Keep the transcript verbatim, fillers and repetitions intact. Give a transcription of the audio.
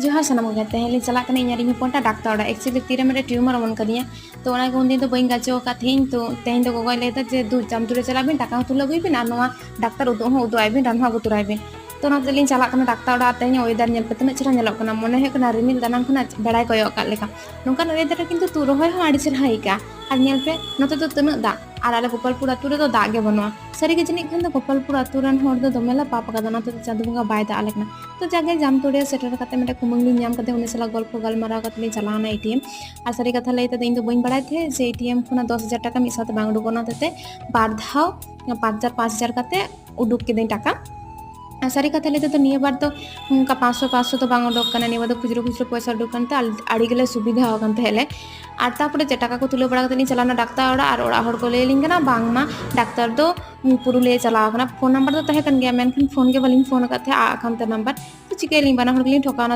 ᱡᱚᱦᱟᱨ ᱥᱟᱱᱟᱢ ᱠᱚᱜᱮ᱾ ᱛᱮᱦᱮᱧ ᱞᱤᱧ ᱪᱟᱞᱟᱜ ᱠᱟᱱᱟ ᱤᱧ ᱟᱨ ᱤᱧ ᱦᱚᱯᱚᱱ ᱴᱟ ᱰᱟᱠᱛᱟᱨ ᱚᱲᱟᱜ᱾ Actually ᱛᱤᱨᱮ ᱢᱤᱫᱴᱮᱱ tumor ᱚᱢᱚᱱ ᱠᱟᱫᱤᱧᱟ, ᱛᱚ ᱚᱱᱟ ᱜᱮ ᱩᱱᱫᱤᱱ ᱫᱚ ᱵᱟᱹᱧ ᱜᱟᱪᱚ ᱟᱠᱟᱫ ᱛᱟᱦᱮᱸᱧ᱾ ᱛᱚ ᱛᱮᱦᱮᱧ ᱫᱚ ᱜᱚᱜᱚᱭ ᱞᱟᱹᱭ ᱮᱫᱟ ᱡᱮ ᱫᱩ ᱡᱟᱢ ᱛᱩᱲᱤ ᱪᱟᱞᱟᱜ ᱵᱤᱱ, ᱴᱟᱠᱟ ᱦᱚᱸ ᱛᱩᱞᱟᱹᱣ ᱟᱹᱜᱩᱭ ᱵᱤᱱ ᱟᱨ ᱱᱚᱣᱟ ᱰᱟᱠᱛᱟᱨ ᱩᱫᱩᱜ ᱦᱚᱸ ᱩᱫᱩᱜ ᱟᱭ ᱵᱤᱱ, ᱨᱟᱱ ᱦᱚᱸ ᱟᱹᱜᱩ ᱛᱚᱨᱟᱭ ᱵᱤᱱ᱾ ᱛᱚ ᱚᱱᱟ ᱛᱮᱞᱤᱧ ᱪᱟᱞᱟᱜ ᱠᱟᱱᱟ ᱰᱟᱠᱛᱟᱨ ᱚᱲᱟᱜ᱾ ᱛᱮᱦᱮᱧ weather ᱧᱮᱞ ᱯᱮ ᱛᱤᱱᱟᱹᱜ ᱪᱮᱦᱨᱟ ᱧᱮᱞᱚᱜ ᱠᱟᱱᱟ, ᱢᱚᱱᱮ ᱦᱩᱭᱩᱜ ᱠᱟᱱᱟ ᱨᱤᱢᱤᱞ ᱫᱟᱱᱟᱝ ᱠᱷᱚᱱᱟᱜ ᱵᱮᱲᱟᱭ ᱠᱚᱭᱚᱜ ᱟᱠᱟᱫ ᱞᱮᱠᱟ᱾ ᱱᱚᱝᱠᱟᱱ weather ᱨᱮ ᱠᱤᱱᱛᱩ ᱛᱩᱫ ᱨᱚᱦᱚᱭ ᱦᱚᱸ ᱟᱹᱰᱤ ᱪᱮᱦᱨᱟ ᱟᱹᱭᱠᱟᱹᱜᱼᱟ᱾ ᱟᱨ ᱧᱮᱞ ᱯᱮ ᱱᱚᱛᱮ ᱫᱚ ᱛᱤᱱᱟᱹᱜ ᱫᱟᱜ, ᱟᱨ ᱟᱞᱮ ᱜᱳᱯᱟᱞᱯᱩᱨ ᱟᱹᱛᱩ ᱨᱮᱫᱚ ᱫᱟᱜ ᱜᱮ ᱵᱟᱹᱱᱩᱜᱼᱟ᱾ ᱥᱟᱹᱨᱤ ᱜᱮ ᱡᱟᱹᱱᱤᱡ ᱠᱷᱟᱱ ᱫᱚ ᱜᱳᱯᱟᱞᱯᱩᱨ ᱟᱹᱛᱩ ᱨᱮᱱ ᱦᱚᱲ ᱫᱚ ᱫᱚᱢᱮ ᱞᱮ ᱯᱟᱯ ᱟᱠᱟᱫᱟ, ᱚᱱᱟ ᱛᱮᱫᱚ ᱪᱟᱸᱫᱳ ᱵᱚᱸᱜᱟ ᱵᱟᱭ ᱫᱟᱜ ᱟᱞᱮ ᱠᱟᱱᱟ᱾ ᱛᱚ ᱡᱟᱜᱮ ᱡᱟᱢ ᱛᱩᱲᱤᱭᱟᱹ ᱥᱮᱴᱮᱨ ᱠᱟᱛᱮ ᱢᱤᱫᱴᱮᱱ ᱠᱩᱢᱟᱹᱝ ᱞᱤᱧ ᱧᱟᱢ ᱠᱟᱛᱮ ᱩᱱᱤ ᱥᱟᱞᱟᱜ ᱜᱚᱞᱯᱚ ᱜᱟᱞᱢᱟᱨᱟᱣ ᱠᱟᱛᱮ ᱞᱤᱧ ᱪᱟᱞᱟᱣᱱᱟ ᱮ ᱴᱤ ᱮᱢ᱾ ᱟᱨ ᱥᱟᱹᱨᱤ ᱠᱟᱛᱷᱟ ᱞᱟᱹᱭ ᱛᱮᱫᱚ ᱤᱧ ᱫᱚ ᱵᱟᱹᱧ ᱵᱟᱲᱟᱭ ᱛᱟᱦᱮᱸᱫ ᱡᱮ ᱮ ᱴᱤ ᱮᱢ ᱠᱷᱚᱱᱟᱜ ᱫᱚᱥ ᱦᱟᱡᱟᱨ ᱴᱟᱠᱟ ᱢᱤᱫ ᱥᱟᱶᱛᱮ ᱵᱟᱝ ᱩᱰᱩᱠᱚᱜᱼᱟ, ᱚᱱᱟ ᱦᱚᱛᱮᱡ ᱛᱮ ᱵᱟᱨ ᱫᱷᱟᱣ ᱯᱟᱸᱪ ᱦᱟᱡᱟᱨ, ᱯᱟᱸᱪ ᱦᱟᱡᱟᱨ, ᱯᱟᱸᱪ ᱦᱟᱡᱟᱨ ᱠᱟᱛᱮ ᱩᱰᱩᱠ ᱠᱤᱫᱟᱹᱧ ᱴᱟᱠᱟ᱾ ᱟᱨ ᱥᱟᱹᱨᱤ ᱠᱟᱛᱷᱟ ᱞᱟᱹᱭ ᱛᱮᱫᱚ ᱱᱤᱭᱟᱹ ᱵᱟᱨ ᱫᱚ ᱚᱱᱠᱟ ᱯᱟᱸᱪᱥᱚ, ᱯᱟᱸᱪᱥᱚ ᱫᱚ ᱵᱟᱝ ᱩᱰᱩᱠ ᱠᱟᱱᱟ, ᱱᱤᱭᱟᱹ ᱵᱟᱨ ᱫᱚ ᱠᱷᱩᱪᱨᱟᱹ ᱠᱷᱩᱪᱨᱟᱹ ᱯᱚᱭᱥᱟ ᱩᱰᱩᱠ ᱠᱟᱱᱛᱮ ᱟᱞ-, ᱟᱹᱰᱤ ᱜᱮᱞᱮ ᱥᱩᱵᱤᱫᱷᱟ ᱟᱠᱟᱱ ᱛᱟᱦᱮᱸᱫ ᱞᱮ᱾ ᱟᱨ ᱛᱟᱨᱯᱚᱨᱮ ᱪᱮᱫ ᱴᱟᱠᱟ ᱠᱚ ᱛᱩᱞᱟᱹᱣ ᱵᱟᱲᱟ ᱠᱟᱛᱮ ᱞᱤᱧ ᱪᱟᱞᱟᱣᱱᱟ ᱰᱟᱠᱛᱟᱨ ᱚᱲᱟᱜ, ᱟᱨ ᱚᱲᱟᱜ ᱦᱚᱲ ᱠᱚ ᱞᱟᱹᱭ ᱟᱹᱞᱤᱧ ᱠᱟᱱᱟ ᱵᱟᱝᱢᱟ ᱰᱟᱠᱛᱟᱨ ᱫᱚ ᱯᱩᱨᱩᱞᱤᱭᱟᱹ ᱪᱟᱞᱟᱣ ᱟᱠᱟᱱᱟ᱾ ᱯᱷᱳᱱ ᱱᱟᱢᱵᱟᱨ ᱫᱚ ᱛᱟᱦᱮᱸ ᱠᱟᱱ ᱜᱮᱭᱟ, ᱢᱮᱱᱠᱷᱟᱱ ᱯᱷᱳᱱ ᱜᱮ ᱵᱟᱹᱞᱤᱧ ᱯᱷᱳᱱ ᱟᱠᱟᱫ ᱛᱟᱦᱮᱸᱫ, ᱟᱜ ᱟᱠᱟᱱ ᱛᱮ ᱱᱟᱢᱵᱟᱨ᱾ ᱛᱚ ᱪᱤᱠᱟᱹᱭᱟᱞᱤᱧ, ᱵᱟᱱᱟ ᱦᱚᱲ ᱜᱮᱞᱤᱧ ᱴᱷᱚᱠᱟᱣᱱᱟ᱾